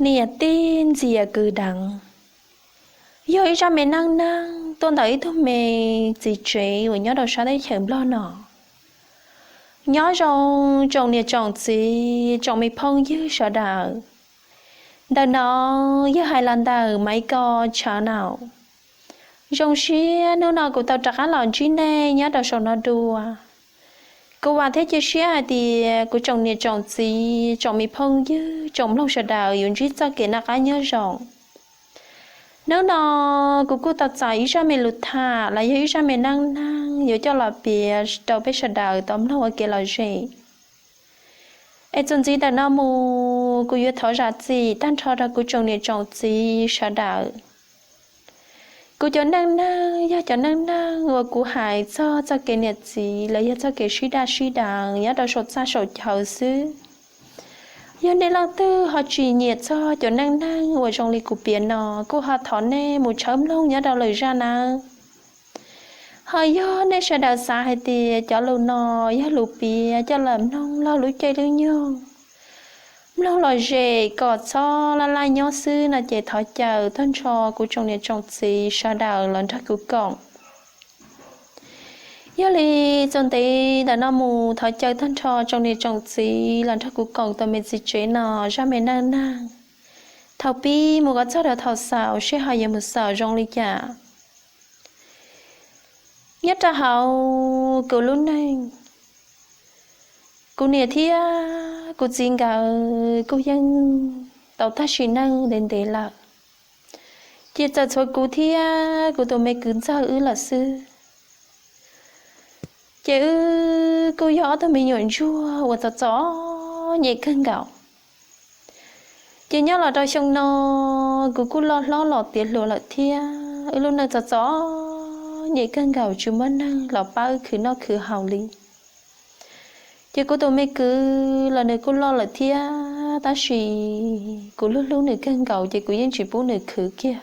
Niam tij ntxias kwv deev, yog ib zaj me neej neeg tuaj ntawm ib tug me txiv tsev uas nyob rau sab teb chaws Nplog no. Nyob zoo tsoom niam tsoom txiv tsoom me phooj ywg sawv daws. Ntawm no yog hais los ntawm Maiv Ko Tshav Naum. Zoo siab hnub no kuv tau rov qab los ntsib nej nyob rau saum no dua. Kuv vam thiab cia siab hais tias kuv tsoom niam tsoom txiv tsoom me phooj ywg tsoom mloog sawv daws yuav ntsib txoj kev noj qab nyob zoo. Hnub no kuv kuj tau txais ib zaj me lus tham los yog ib zaj me neej neeg yuav coj los piav rau peb sawv daws tau mloog ua kev lom zem. Es txuas ntxiv ntawm no mus kuv yuav thov zam txim tag nrho rau kuv tsoom niam tsoom txiv sawv daws. Kuv cov neej neeg yog cov neej neeg uas kuv hais txog txoj kev niam txiv los yog txoj kev sib daj sib deev nyob rau saum txaj saum chaw xwb. Yog nej leej twg ho tsis nyiam txog cov neej neeg uas zoo li kuv piav no, kuj ho thov nej mus tshawb mloog nyob rau lwm zaj nawb. Ho yog nej sawv daws xav hais tias cov lus no yog lus piav coj los mloog lub caij lub nyoog, mloog lom zem kom txhob laj laj nyob xwb no ces thov caw tag nrho kuv tsoom niam tsoom txiv sawv daws los nrog kuv koom. Yog li txuas ntxiv ntawm no mus thov caw tag nrho tsoom niam tsoom txiv los nrog kuv koom tus me txiv tsev no zaj me neej neeg, thaum pib mus kom txog rau thaum xaus seb ho yuav mus xaus zoo li cas. Nyob rau hauv kuv lub neej, kuv niam thiab kuv txiv nkawd kuj yeej tau tag sim neej ntev ntev lawm, ces txawm tshuav kuv thiab kuv tus me kwv ntxawg wb lawm xwb. Ces wb kuj yog ob tug me nyuam ntsuag uas txom txom nyem kawg nkaus. Ces nyob los rau xyoo no, kuv kuj loj hlob los tiav hluas lawm thiab, wb lub neej txom txom nyem kawg nkaus tsis muaj neeg los pab wb khwv noj khwv haus li. Ces kuv tus me kwv los nws kuj loj lawm thiab, tab sis kuv hlub hlub nws kawg nkaus ces kuv yeej tsis pub nws khwv kiag.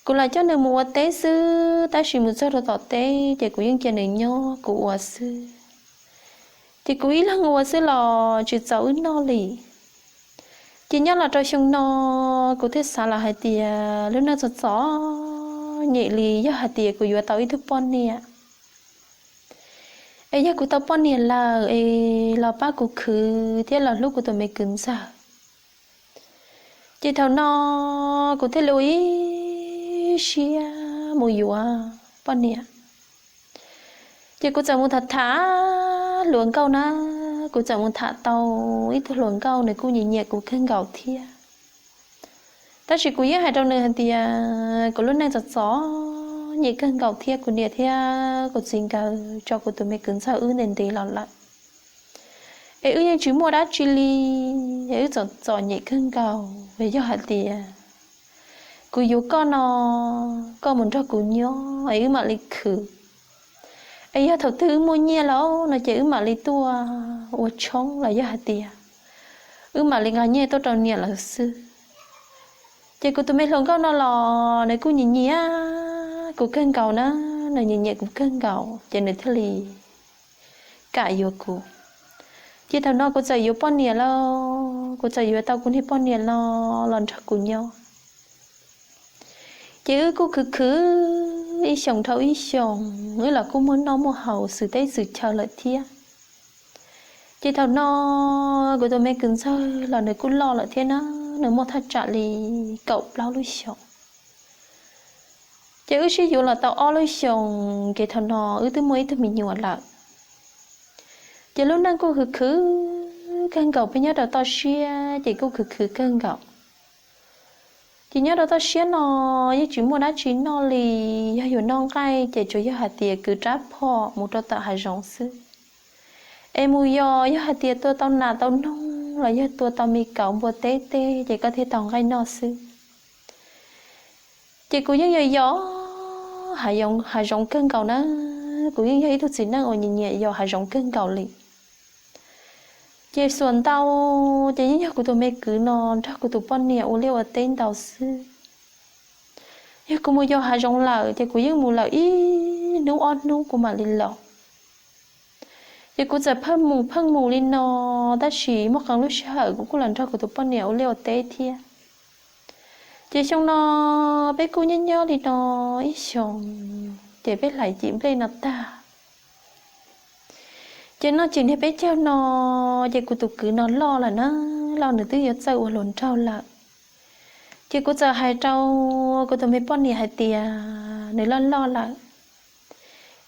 Kuv lam coj nws mus ua teb xwb, tab sis mus txog rau tom teb ces kuv yeej cia nws nyob kuv ua xwb. Ces kuv ib leeg ua xwb los tsis txaus wb noj li. Ces nyob los rau xyoo no, kuv thiaj xav los hais tias lub neej txom txom nyem li, yog hais tias kuv yuav tau ib tug poj niam, es yog kuv tau poj niam lawm es los pab kuv khwv thiab los hlub kuv tus me kwv ntxawg. Ces thaum no kuv thiaj li ua ib siab mus yuav poj niam. Ces kuv txawm mus tham tham hluas nkauj na, kuv txawm mus tham tau ib tug hluas nkauj nws kuj nyiam nyiam kuv kawg nkaus thiab. Tab sis kuv yeej hais rau nws hais tias kuv lub neej txom txom nyem kawg nkaus thiab, kuv niam thiab kuv txiv nkawd tso kuv tus me kwv ntxawg wb ntev ntev los lawm, es wb yeej tsis muaj dab tsi li, es wb txom txom nyem kawg nkaus. Yog hais tias kuv yuav koj no, koj mus nrog kuv nyob es wb mam li khwv. Es yog thaum twg wb muaj nyiaj lawm no ces wb mam li tuaj ua tshoob los yog hais tias wb mam li nqa nyiaj tuaj rau niam lawv xwb. Ces kuv tus me hluas nkauj no los nws kuj nyiam nyiam kuv kawg nkaus na, nws nyiam nyiam kuv kawg nkaus ces nws thiaj li kam yuav kuv. Ces thaum no kuv txawm yuav poj niam lawm, kuv txawm yuav tau kuv niag poj niam no los nrog kuv nyob. Ces wb kuj khwv khwv ib xyoos dhau ib xyoos, wb los kuj muaj noj muaj haus xwm teb xwm chaw lawm thiab. Ces thaum no kuv tus me kwv ntxawg los nws kuj loj lawm thiab na, nws muaj thaj tsam li kaum plaub lub xyoos. Ces wb sib yuav los tau ob lub xyoos, ces thaum no wb twb muaj ib tug me nyuam lawm. Ces lub neej kuj khwv khwv kawg nkaus, peb nyob rau toj siab ces kuj khwv khwv kawg nkaus. Ces nyob rau toj siab no yeej tsis muaj dab tsi noj li, yog yuav noj nqaij ces tsuas yog hais tias kwv rab phom mus rau tom hav zoov xwb. Es mus yos yog hais tias tua tau nas tau noog los yog tua tau me kauv npua teb tej ces koj thiaj tau nqaij noj xwb. Ces kuv yeej yos yos hav zoov kawg nkaus na, kuv yeej yog ib tug txiv neej uas nyiam nyiam yos hav zoov kawg nkaus li. Ces xuas ntau ces yeej yog kuv tus me kwv no nrog kuv tus poj niam ua liaj ua teb ntau xwb. Yog kuv mus yos hav zoov lawm ces kuv yeej mus lawm ib hnub ob hnub kuv mam li los. Ces kuv txawm pheej mus pheej mus li no, tab sis muaj qee lub sij hawm kuv kuj los nrog kuv tus poj niam ua liaj ua teb thiab. Ces xyoo no peb kuj nyob nyob li no ib xyoos, ces peb hlais cim nplej no tag, ces noj tsis niag peb caug no, ces kuv tus kwv no loj lawm na, loj nws twb yuav txawj ua hluas nraug lawm. Ces kuv txawm hais rau kuv tus me poj niam hais tias nws loj loj lawm,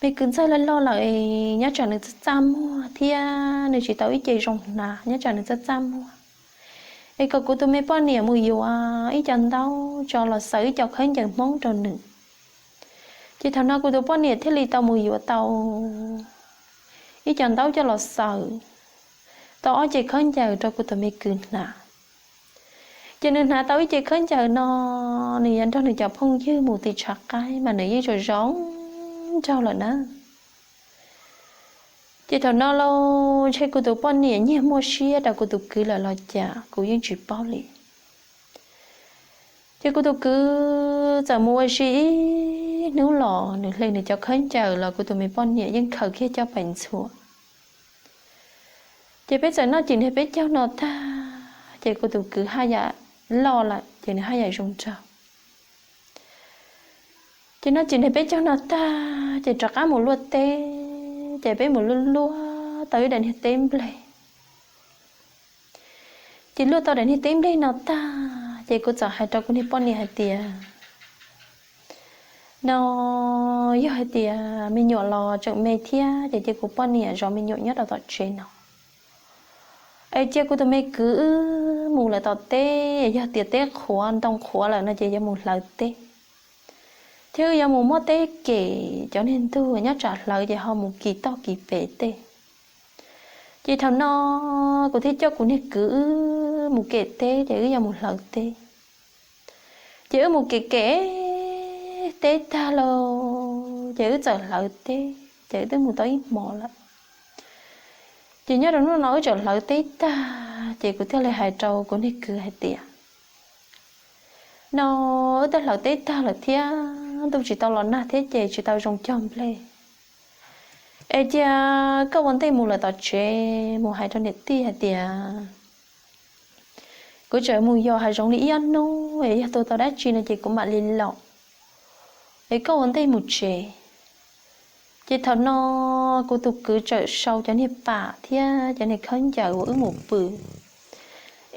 me kwv ntxawg loj loj lawm, nyob tsam nws txaj txaj muag thiab nws tsis tau ib ce zoo hnav, nyob tsam nws txaj txaj muag, es kom kuv tus me poj niam mus yuav ib co ntaub tso los xaws ib co khaub ncaws Hmoob rau nws. Ces thaum no kuv tus poj niam thiaj li tau mus yuav tau ib co ntaub coj los xaws tau ob ce khaub ncaws rau kuv tus me kwv hnav. Ces nws hnav tau ib ce khaub ncaws no, nws yuav nrog nws cov phooj ywg mus tim tshav qaib mas nws yeej zoo zoo nraug lawm na. Ces thaum no lauj, ntshe kuv tus poj niam nyiag muaj siab rau kuv tus kwv lawm los cas kuv yeej tsis paub li. Ces kuv tus kwv txawm mus ua si ib hnub los nws hle nws cov khaub ncaws los kuv tus me poj niam yeej khaws kiag coj pais ntxhua. Ces peb txawm noj cim niag peb caug no tag, ces kuv tus kwv haj yam loj lawm ces nws haj yam zoo nraug. Ces noj cim niag peb caug no tag ces rov qab mus luaj teb, ces peb mus luaj luaj tau ib daim niag teb nplej. Ces luaj tau daim niag teb nplej no tag ces kuv txawm hais rau kuv niag poj niam hais tias, no yog hais tias me nyuam los tseem me thiab ces cia kuv poj niam zov me nyuam nyob rau tom tsev no, es cia kuv tus me kwv wb mus lawm tom teb, yog tias teb qhuav ntoo qhuav lawm no ces yuav mus hlawv teb, thiab wb yuav mus muab teb kem cov niag ntug nyob tsam hlawv ces ho mus kis toj kis pem tej. Ces thaum no kuv thiaj coj kuv niag kwv wb mus kem teb ces wb yuav mus hlawv teb. Ces wb mus kem kem teb tag lauj, ces wb txawm hlawv teb ces wb twb mus tau ib hmos lawm. Ces nyob rau hnub no wb txawm hlawv teb tag ces kuv thiaj li hais rau kuv niag kwv hais tias, no wb twb hlawv teb tag lawm thiab ntuj tsis tau los nag thiab ces tsis tau zoo cog nplej, es cia koj ua ntej mus lawm tom tsev mus hais rau niam tij hais tias kuv tseem mus yos hav zoov li ib ob hnub es yog tua tau dab tsi no ces kuv mam li los, es koj ua ntej mus tsev. Ces thaum no kuv tus kwv txawm sau cov niag pam thiab cov niag khaub ncaws uas wb mus pw,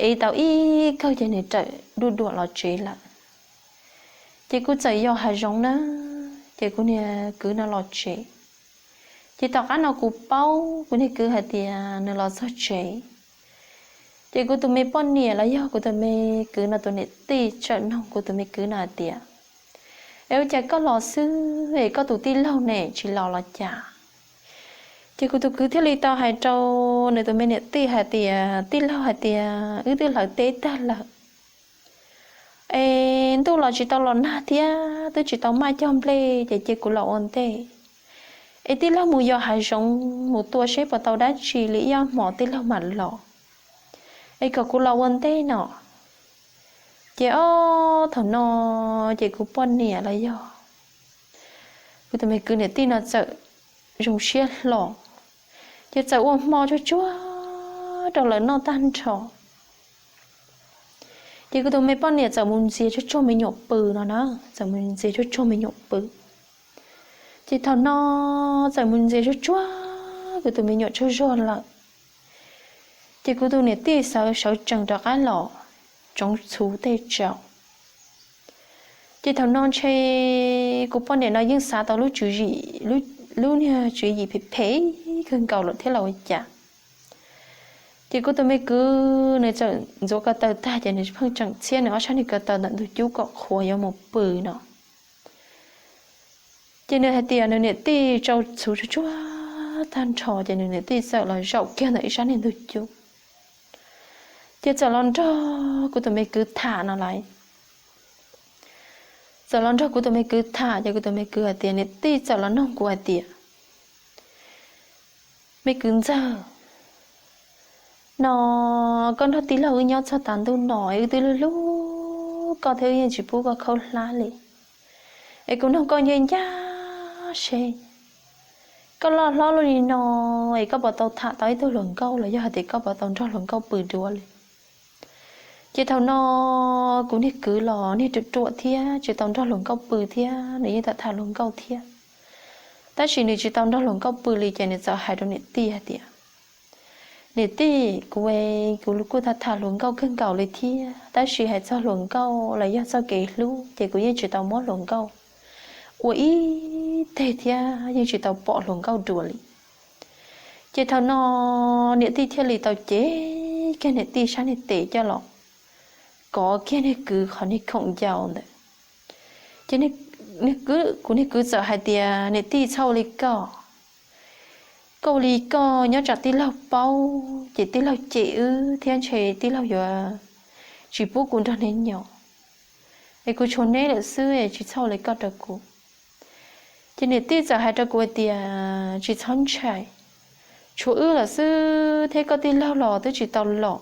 es tau ib kawg ces nws txawm duj duam los tsev lawm. Ces kuv txawm yos hav zoov na, ces kuv niag kwv no los tsev. Ces tom qab no kuv paub kuv niag kwv hais tias nws los txog tsev. Ces kuv tus me poj niam los yog kuv tus me kwv no tus niam tij txawm noog kuv tus me kwv no hais tias, es ua cas koj los xwb es koj tus tij laug ne tsis los los cas? Ces kuv tus kwv thiaj li tau hais rau nws tus me niam tij hais tias, tij laug hais tias wb twb hlawv teb tag lawm, es ntuj los tsis tau los nag thiab twb tsis tau maj cog nplej ces cia kuv los ua ntej, es tij laug mus yos hav zoov mus tua seb puas tau dab tsi li ib ob hmos tij laug mam los, es kom kuv los ua ntej no. Ces ob thaum no ces kuv poj niam los yog kuv tus me kwv niam tij no txawm zoo siab hlo, ces txawm ua hmo tsuag tsuag rau lawv noj tag nrho. Ces kuv tus me poj niam txawm mus ntxias tsuag tsuag me nyuam pw no na, txawm mus ntxias tsuag tsuag me nyuam pw. Ces thaum no txawm mus ntxias tsuag tsuag kuv tus me nyuam tsaug zog lawm, ces kuv tus niam tij sawv sawv tsees rov qab los tsoov txhuv tej tsaus. Ces thaum no ntshe kuv poj niam no yeej xav tau lub tswv yim, lub niag tswv yim phem phem kawg nkaus lawm thiab los ua cas. Ces kuv tus me kwv nws txawm ntxuav ko taw tag ces nws pheej tseem txhiab nws ob sab niag ko taw ntawm ntug cub kom qhuav yuav mus pw no. Ces nws hais tias nws niam tij tsaug txhuv tsuag tsuag tag nrho ces nws niam tij txawm los zaum kiag ntawm ib sab niag ntug cub, ces txawm los nrog kuv tus me kwv tham no lawm. Txawm los nrog kuv tus me kwv tham ces kuv tus me kwv hais tias niam tij txawm los noog kuv hais tias, me kwv ntxawg, no koj nrog tij laug wb nyob txog tav ntuj no es wb twb hlub hlub koj thiab wb yeej tsis pub koj khaub hlab li. Es kuv noog koj ncaj ncaj seb, koj loj hlob luaj li no es koj puas tau tham tau ib tug hluas nkauj los yog hais tias koj puas tau nrog hluas nkauj pw dua li? Ces thaum no kuv niag kwv los niag ruam ruam thiab tsis tau nrog hluas nkauj pw thiab nws yeej tham tham hluas nkauj thiab. Tab sis nws tsis tau nrog hluas nkauj pw li ces nws txawm hais rau niam tij hais tias, niam tij, kuv, kuv kuj tham tham hluas nkauj kawg nkaus li thiab, tab sis hais txog hluas nkauj los yog txoj kev hlub ces kuv yeej tsis tau muab hluas nkauj ua ib teg thiab yeej tsis tau pom hluas nkauj dua li. Ces thaum no niam tij thiaj li tau cev kiag niam tij sab niag tes coj los kov kiag niag kwv qhov niag khoom ncau ntawd. Ces kuv niag kwv txawm hais tias, niam tij, txhob ua li koj. Koj ua li koj nyob tsam tij laug paub ces tij laug cem wb thiab ntshe tij laug yuav tsis pub kuv nrog neb nyob. Es kuv tshuav neb lawm xwb es tsis txhob ua li koj rau kuv. Ces niam tij txawm hais rau kuv hais tias, tsis txhob ntshai, tshuav wb lawm xwb thiab koj tij laug los twb tsis tau los.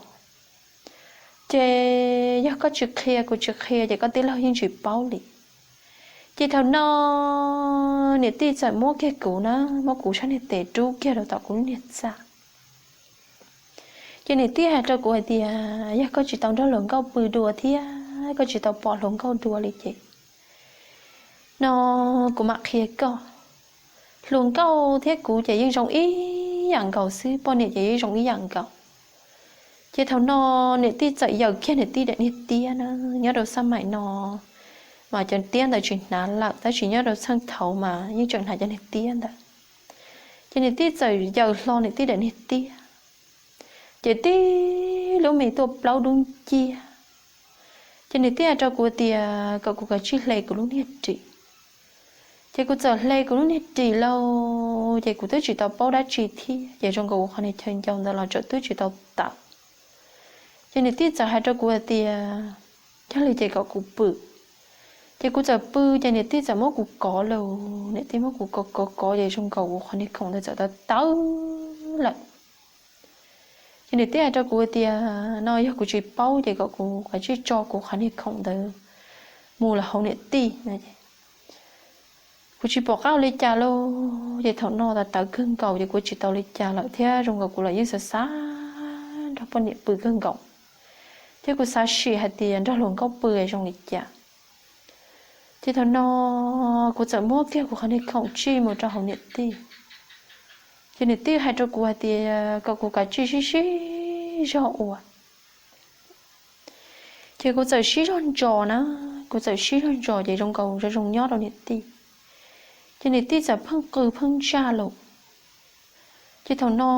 Ces yog koj tsis qhia kuv tsis qhia ces koj tij laug yeej tsis paub li. Ces thaum no niam tij txawm muab kiag kuv na, muab kuv sab niag tes rub kiag rau tom kuv lub niag txaj. Ces niam tij hais rau kuv hais tias, yog koj tsis tau nrog hluas nkauj pw dua thiab koj tsis tau pom hluas nkauj dua li ces no kuv mam qhia koj. Hluas nkauj thiab kuv ces yeej zoo ib yam nkaus xwb, poj niam ces yeej zoo ib yam nkaus. Ces thaum no niam tij txawm yaws kiag niam tij daim niag tiab na, nyob rau xab maim no mas cov tiab ntawd tsis hnav lawm tab sis nyob rau txheej thaud mas yeej tseem hnav cov niag tiab ntawd. Ces niam tij txawm yaws hlo niam tij daim niag tiab, ces tib lub me tuaj plaub dub nciab. Ces niam tij hais rau kuv tias kom kuv kav tsij hle kuv lub niag ris. Ces kuv txawm hle kuv lub niag ris lauj, ces kuv twb tsis tau paub dab tsi thiab ces zoo nkaus kuv qhov niag chaw ncau ntawd los tseem twb tsis tau tawm. Ces niam tij txawm hais rau kuv hais tias, yog li ces kom kuv pw. Ces kuv txawm pw ces niam tij txawm muab kuv kov lauj, niam tij muab kuv kov kov kov ces zoo nkaus kuv qhov niag khoom ntawd txawm tawv tawv lawm. Ces niam tij hais rau kuv tias no yog kuv tsis paub ces kom kuv kav tsij tso kuv qhov niag khoom ntawd mus los hauv niam tij. Kuv tsis pom qab ua li cas lauj, ces thaum no tawv tawv kawg nkaus ces kuv tsis tau li cas lawm thiab zoo nkaus kuv los yeej xav xav nrog poj niam pw kawg nkaus. Thiab kuv xav sim hais tias nrog hluas nkauj pw zoo li cas. Ces thaum no kuv txawm muab kiag kuv qhov niag khoom tsij mus rau hauv niam tij. Ces niam tij hais rau kuv hais tias kom kuv kav tsij sib sib zog ua. Ces kuv txawm sib zog ntsos na, kuv txawm sib zog ntsos ces zoo nkaus zoo zoo nyob rau niam tij. Ces niam tij txawm pheej qw pheej ntsaj lauj. Ces thaum no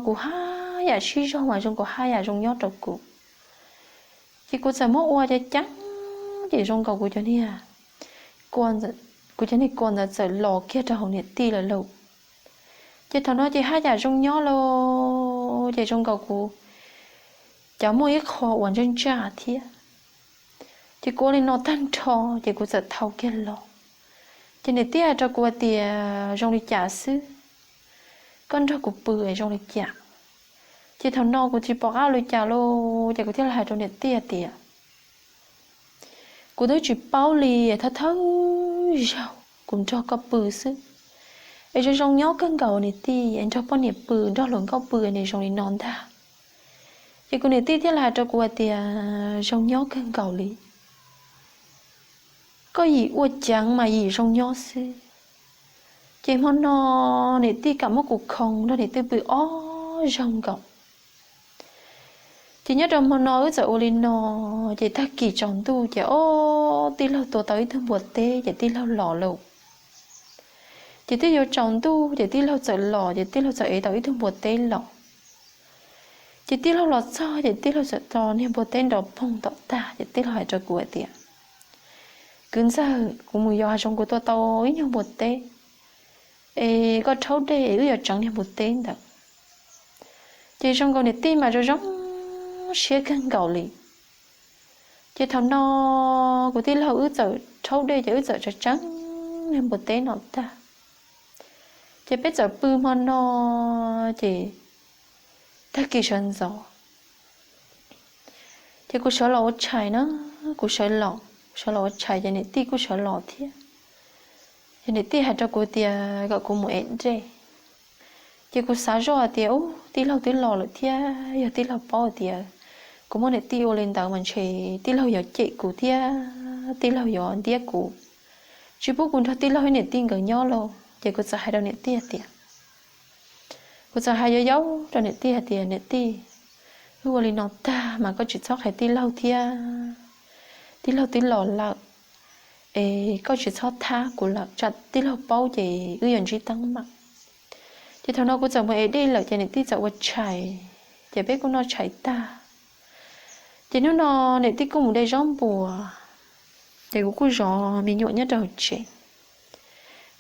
kuv haj yam sib zog mas zoo nkaus haj yam zoo nyob rau kuv. Ces kuv txawm muab ua cov ceeb ces zoo nkaus kuv cov niag, kuv cov niag kua ntawd txawm los kiag rau hauv niam tij lawm lauj. Ces thaum no ces haj yam zoo nyob lauj, ces zoo nkaus kuv cov muaj ib qho uas ntsaj ntsaj thiab. Ces kuv ua li no tag nrho ces kuv txawm thau kiag los. Ces niam tij hais rau kuv hais tias zoo li cas xwb, koj nrog kuv pw es zoo li cas. Ces thaum no kuv tsis pom qab ua li cas lauj, ces kuv thiaj li hais rau niam tij hais tias kuv twb tsis paub li, thawj thawj zaug kuv nrog koj pw xwb es zoo zoo nyob kawg nkaus niam tij, es nrog poj niam pw nrog hluas nkauj pw nws zoo li no ntag. Ces kuv niam tij thiaj li hais rau kuv hais tias zoo nyob kawg nkaus li, koj yim ua ceev mas yim zoo nyob xwb. Ces hmo no niam tij kam muab kuv khoo nrog niam tij pw ob zaug nkaus. Ces nyob rau hmo no wb txawm ua li no, ces tag kis tsaus ntuj ces ob tij laug tua tau ib tug npua teb ces tij laug los lauj. Ces twb yuav tsaus ntuj ces tij laug txawm los ces tij laug txawm ev tau ib tug npua teb los. Ces tij laug los txog ces tij laug txawm tso niag npua teb nrov poog tom tag ces tij laug hais rau kuv hais tias, kwv ntxawg, kuv mus yos hav zoov kuv tua tau ib nyuag npua teb, es koj rhaub dej wb yuav tseev niag npua teb ntawd. Ces zoo nkaus niam tij mas zoo zoo siab kawg nkaus li. Ces thaum no kuv tij laug wb txawm rhaub dej ces wb txawm tseev niag npua teb no tag. Ces peb txawm pw hmo no, ces tag kis sawv ntxov ces kuv sawv los ua tshais na, kuv sawv los, sawv los ua tshais ces niam tij kuj sawv los thiab. Ces niam tij hais rau kuv tias kom kuv mus ev dej. Ces kuv xav zoj hais tias, ub, tij laug twb los lawm thiab, yog tij laug paub hais tias kuv muab niam tij ua li ntawd mas ntshe tij laug yuav cem kuv thiab tij laug yuav ntiab kuv. Tsis pub kuv nrog tij laug thiab niam tij nkawd nyob lauj. Ces kuv txawm hais rau niam tij hais tias, kuv txawm hais yau yau rau niam tij hais tias, niam tij, wb ua li no tag mas koj tsis txhob qhia tij laug thiab, tij laug twb los lawm, es koj tsis txhob thab kuv lawm, tsam tij laug paub ces wb yuav ntsib teeb meem. Ces thaum no kuv txawm mus ev dej lawm ces niam tij txawm ua tshais, ces peb kuj noj tshais tag. Ces hnub no niam tij kuj mus de zaub npua, ces kuv kuj zov me nyuam nyob rau hauv tsev.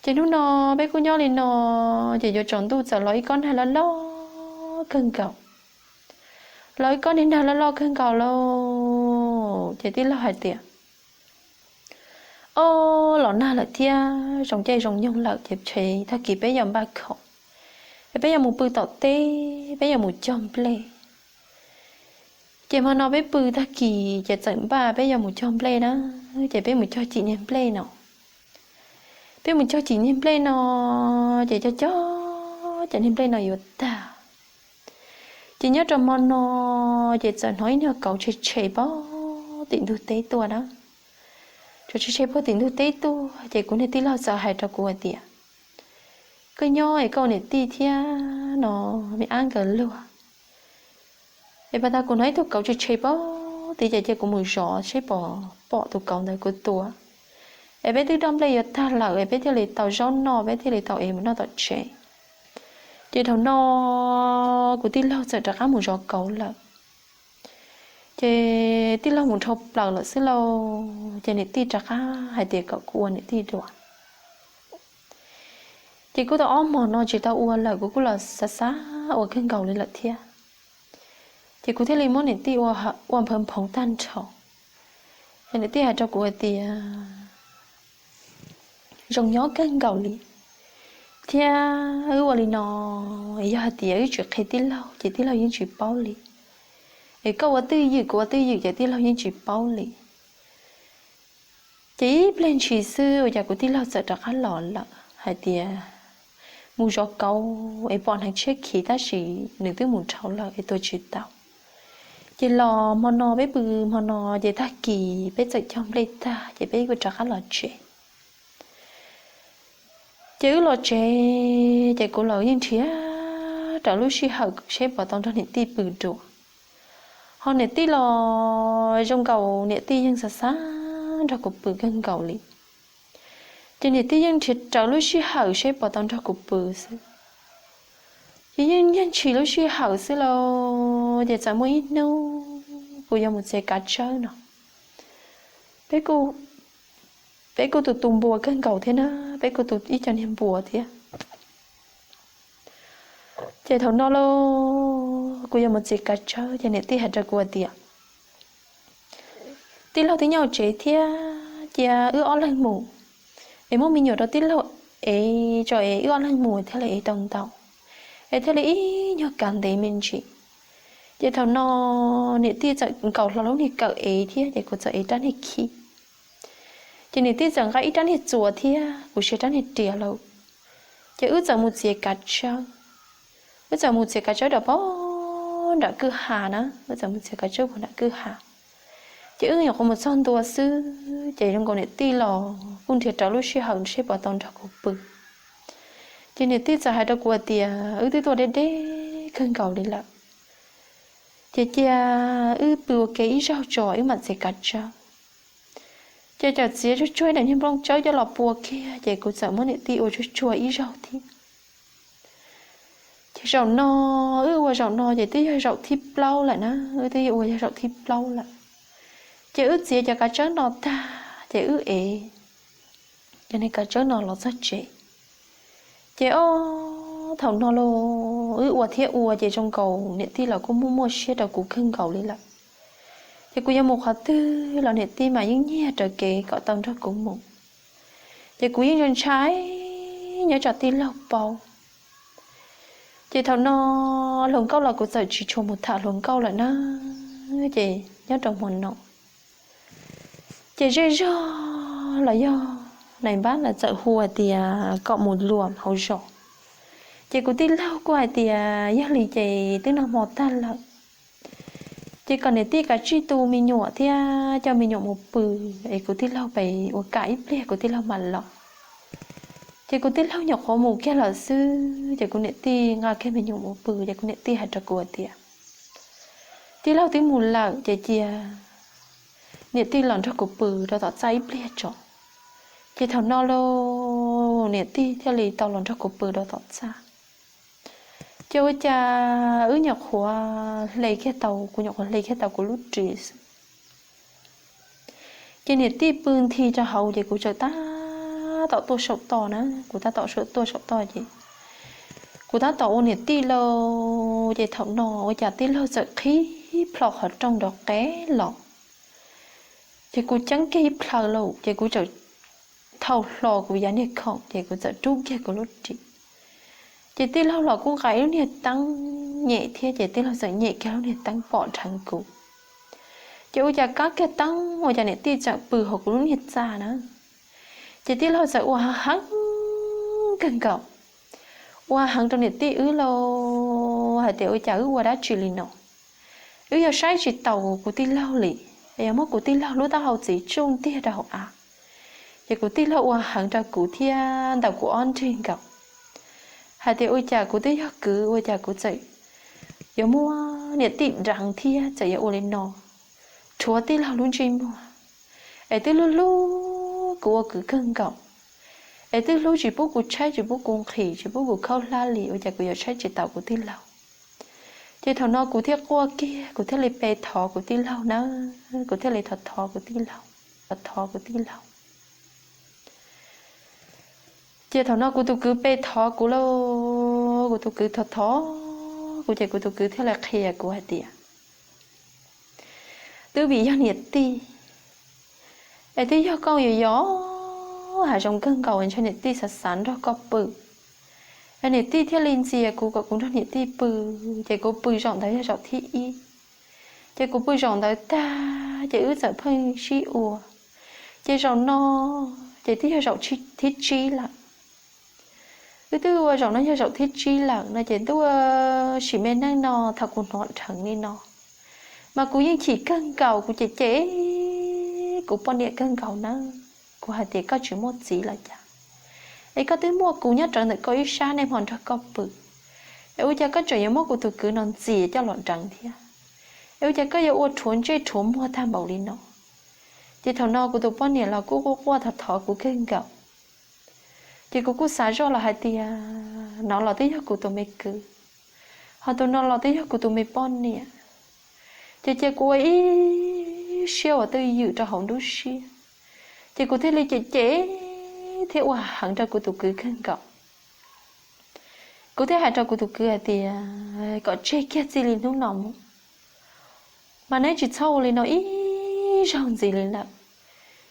Ces hnub no peb kuj nyob li no, ces yuav tsaus ntuj txawm los ib kob nag loj loj kawg nkaus. Los ib kob niag nag loj loj kawg nkaus lauj. Ces tij laug hais tias, ob, los nag lawm thiab zoo caij zoo nyoog lawm ces tag kis peb yuav npaj khoom, es peb yuav mus pw tom teb, peb yuav mus cog nplej. Ces hmo no peb pw tag kis ces txawm npaj peb yuav mus cog nplej na, ces peb mus cog cim niag nplej no. Peb mus cog cim niag nplej no, ces cog cog ces niag nplej no yuav tag. Ces nyob rau hmo no, ces txawm hnov ib nyuag kauv tshe tshe puag tim ntug teb tuaj na. Kauv tshe tshe puag tim ntug teb tuaj ces kuv niag tij laug txawm hais rau kuv hais tias, koj nyob es koj ua niam tij thiab no, me ab nkawd luag. Es pas tas kuv hnov ib tug kauv tshe tshe puag tid ces cia kuv mus zov seb puas pom tus kauv ntawd kuv tua. Es peb twb dob nplej yuav tag lawm es peb thiaj li tau zaub noj, peb thiaj li tau ev mus noj tom tsev. Ces thaum no kuv tij laug txawm rov qab mus zov kauv lawm. Ces tij laug mus dhau plaws lawm xwb lauj, ces niam tij rov qab hais tias kom kuv ua niam tij dua. Ces kuv tau ob hmos no tsis tau ua lawm, kuv kuj los xav xav ua kawg nkaus li lawm thiab. Ces kuv thiaj li muab niam tij ua nphav nphoov tag nrho. Ces niam tij hais rau kuv hais tias, zoo nyob kawg nkaus li, thiab wb ua li no, yog hais tias wb tsis qhia tij laug ces tij laug yeej tsis paub li. Es koj ua twj ywm kuv ua twj ywm ces tij laug yeej tsis paub li. Ces ib pliag ntshis xwb ua cas kuv tij laug txawm rov qab los lawm hais tias mus zov kauv es pom hneev tshiab khiv tab sis nws twb mus dhau lawm es tua tsis tau. Ces los hmo no peb pw hmo no ces tag kis peb txawm cog nplej tag ces peb kuj rov qab los tsev. Ces wb los tsev ces kuv los yeej nrhiav raws lub sij hawm seb puas tau nrog niam tij pw dua. Ho niam tij los zoo nkaus niam tij yeej xav xav nrog kuv pw kawg nkaus li. Ces niam tij yeej nrhiav raws lub sij hawm seb puas tau nrog kuv pw xwb. Ces yeej nyiag ntshis lub sij hawm xwb lauj, ces txawm muaj ib hnub kuv yuav mus txiav kav tsawb no. Peb kuj, peb kuj tu tu npua kawg nkaus thiab na, peb kuj tu ib co niag npua thiab. Ces thaum no lauj, kuv yuav mus txiav kav tsawb ces niam tij hais rau kuv hais tias, tij laug twb nyob hauv tsev thiab, cia wb ob leeg mus, es muab me nyuam rau tij laug ev tso es wb ob leeg mus thiaj li ev tau ntau, es thiaj li ib nyuag kav ntev me ntsis. Ces thaum no niam tij txawm nkaus hlo lub niag kawm ev thiab ces kuv txawm ev rab niag khib. Ces niam tij txawm nqa ib rab niag txuas thiab kuv siv rab niag riam lawm. Ces wb txawm mus txiav kav tsawb. Wb txawm mus txiav kav tsawb rau puag nram kwj ha na, wb txawm mus txiav kav tsawb puag nram kwj ha. Ces wb nyuam qhuav mus txog ntua xwb ces zoo nkaus niam tij los kuj nrhiav raws lub sij hawm seb puas tau nrog kuv pw. Ces niam tij txawm hais rau kuv hais tias wb twb tuaj deb deb kawg nkaus li lawm, ces cia wb pw ua ke ib zaug tso wb mam txiav kav tsawb. Ces txawm txiav tsuag tsuag ib daim niag nplooj tsawb coj los pua kiag ces kuv txawm muab niam tij ua tsuag tsuag ib zaug thiab. Ces zaum no, wb ua zaum no ces twb yog zaum thib plaub lawm na, wb twb ua yog zaum thib plaub lawm. Ces wb txiav cov kav tsawb no tag ces wb ev cov niag kav tsawb no los txog tsev. Ces ob, thaum no los wb ua thiab ua ces zoo nkaus niam tij los kuj muaj muaj siab rau kuv kawg nkaus li lawm. Ces kuv yuav mus qhov twg los niam tij mas yeej nyiag raws kev kom tau nrog kuv mus. Ces kuv yeej ntshai nyob tsam tij laug paub. Ces thaum no hluas nkauj los kuv txawm tsis tshua mus tham hluas nkauj lawm na, ces nyob rau hmo no ces zej zog los yog nais npab lawv txawm hu tias kom mus luam hauv zos. Ces kuv tij laug kuj hais tias yog li ces twb nag hmo tag lawm, ces kom niam tij kav tsij tu me nyuam thiab coj me nyuam mus pw, es kuv tij laug pes ua kam ib pliag kuv tij laug mam los. Ces kuv tij laug nyuam qhuav mus kiag lawm xwb, ces kuv niam tij nqa kiag me nyuam mus pw, ces kuv niam tij hais rau kuv hais tias, tij laug twb mus lawm ces cia niam tij los nrog kuv pw rau tom txaj ib pliag tso. Ces thaum no los niam tij thiaj li tau los nrog kuv pw rau tom txaj. Ces ua cas wb nyuam qhuav hle kiag tau, kuv nyuam qhuav hle kiag tau kuv lub ris xwb, ces niam tij pw nthi rau hauv, ces kuv txawm tab tom tuaj saum toj na, kuv tab tom tuaj saum toj ces kuv tab tom ua niam tij lauj, ces thaum no ua cas tij laug txawm qhib plho qhov rooj nrov qev los. Ces kuv ceeb kiag ib plhaw lauj, ces kuv txawm thau hlo kuv yav niag khoom, ces kuv txawm rub kiag kuv lub ris. Ces tij laug los kuj nqa ib lub niag teeb nyem thiab, ces tij laug txawm nyem kiag lub niag teeb pom dheev kuv. Ces ua cas kab kiag teeb ua cas niam tij txawm pw hauv kuv lub niag txaj na. Ces tij laug txawm ua heev kawg nkaus, ua heev rau niam tij wb lauj, hais tias ua cas wb ua dab tsi li no. Wb yog saib tsis taus kuv tij laug li, yog muab kuv tij laug lub taub hau txiv tsuj ntiag rau hauv av. Ces kuv tij laug ua heev rau kuv thiab ntaus kuv ob nrig nkaus, hais tias ua cas kuv twb yog kwv ua cas kuv txawm yuav muab niam tij deev thiab txawm yuav ua li no rhuav tij laug lub ntsej muag. Es twb hlub hlub kuv ua kwv kawg nkaus, es twb hlub tsis pub kuv tshaib tsis pub kuv nqhis tsis pub kuv khaub hlab li, ua cas kuv yuav saib tsis taus kuv tij laug. Ces thaum no kuv thiaj quaj kiag, kuv thiaj li pe thov kuv tij laug na, kuv thiaj li thov thov kuv tij laug, thov thov kuv tij laug. Ces thaum no kuv tus kwv pe thov kuv lauj, kuv tus kwv thov thov kuv ces kuv tus kwv thiaj li qhia kuv hais tias, twb vim yog niam tij, es twb yog koj yuav yos hav zoov kawg nkaus es ntshe niam tij xav xav nrog koj pw, es niam tij thiaj li ntxias kuv kom kuv nrog niam tij pw. Ces kuv pw zaum ntawd yog zaum thib ib, ces kuv pw zaum ntawd tag ces wb txawm pheej sib ua. Ces zaum no ces twb yog zaum thib tsib lawm. Wb twb ua zaum no yog zaum thib tsib lawm no ces ntuj, sim me neej no thaum kuv hnov dheev li no mas kuv yeej chim kawg nkaus, kuv cem cem kuv poj niam kawg nkaus na. Kuv hais tias koj tsis muaj txiv los cas, es koj twb muaj kuv nyob rawv ntawm koj ib sab niaj hmo nrog koj pw, es ua cas koj tseem yuav muab kuv tus kwv no ntxias coj los deev thiab? Es ua cas koj yuav ua rhuav ntsej rhuav muag tag npaum li no? Ces thaum no kuv tus poj niam los kuj quaj quaj thov thov kuv kawg nkaus. Ces kuv kuj xav zoj los hais tias no los twb yog kuv tus me kwv, ho tus no los twb yog kuv tus me poj niam. Ces cia kuv ua ib siab ua twj ywm rau hauv nruab siab, ces kuv thiaj li cem cem thiab ua heev rau kuv tus kwv kawg nkaus. Kuv thiaj hais rau kuv tus kwv hais tias kom tseg kiag txij li hnub no mus, mas neb tsis txhob ua li no ib zaug ntxiv li lawm,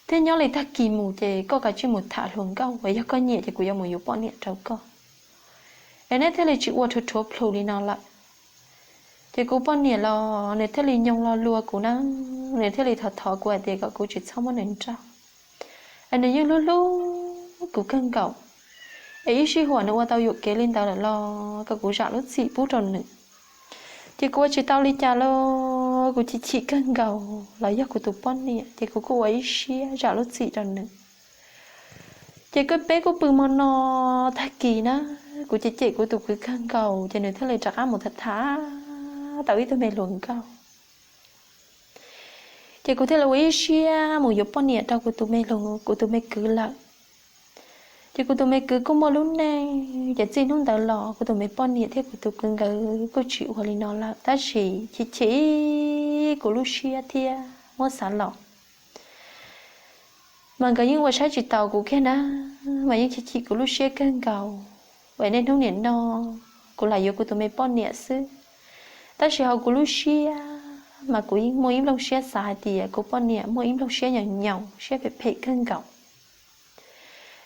thiab nyob li tag kis mus ces koj kav tsij mus tham hluas nkauj, yog koj nyiam ces kuv yuav mus yuav poj niam rau koj, es neb thiaj li tsis ua rhuav rhuav plhus li no lawm. Ces kuv poj niam los nws thiaj li nyoo lo lus kuv na, nws thiaj li thov thov kuv hais tias kom kuv tsis txhob muab nws nrauj, es nws yeej hlub hlub kuv kawg nkaus, es ib sij huam nws ua tau yuam kev li ntawd lawm los kom kuv zam lub txim pub rau nws. Ces kuv ua tsis tau li cas los kuv chim chim kawg nkaus los yog kuv tus poj niam, ces kuv kuj ua ib siab zam lub txim rau nws. Ces kuj peb kuj pw hmo no tag kis na, kuv cem cem kuv tus kwv kawg nkaus ces nws thiaj li rov qab mus tham tham tau ib tug me hluas nkauj. Ces kuv thiaj li ua ib siab mus yuav poj niam rau kuv tus me hluas, kuv tus me kwv lawm. Ces kuv tus me kwv kuj muaj lub neej, ces txij hnub ntawd los kuv tus me poj niam thiab kuv tus kwv nkawd kuj tsis ua li no lawm, tab sis chim chim kuv lub siab thiab muab xav los mas nkawd yeej ua saib tsis taus kuv kiag na, mas yeej chim chim kuv lub siab kawg nkaus. Uas niaj hnub nim no kuv lam yuav kuv tus me poj niam xwb, tab sis hauv kuv lub siab mas kuv yeej muaj ib nplooj siab xav hais tias kuv poj niam muaj ib nplooj siab nyoos nyoos, siab phem phem kawg nkaus.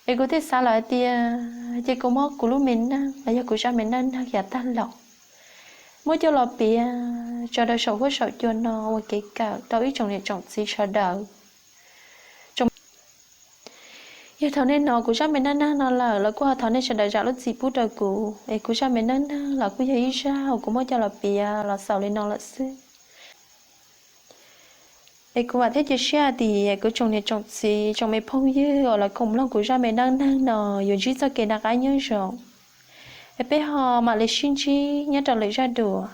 Es kuv thiaj xav lawm hais tias ces kuv muab kuv lub me neej los yog kuv zaj me neej neeg yav tag los muab coj los piav tso rau saum huab saum cua no ua kev kawm rau ib tsoom niam tsoom txiv sawv daws. Yog thaum nej hnov kuv zaj me neej neeg no lawm, los kuj ho thov nej sawv daws zam lub txim pub rau kuv, es kuv zaj me neej neeg los kuj yog ib zaj uas kuv muab coj los piav los xaus li no lawm xwb. Es kuv vam thiab cia siab tias kuv tsoom niam tsoom txiv tsoom me phooj ywg uas los koom mloog kuv zaj me neej neeg no yuav ntsib txoj kev noj qab nyob zoo. Es peb ho mam li sib ntsib nyob rau lwm zaj dua.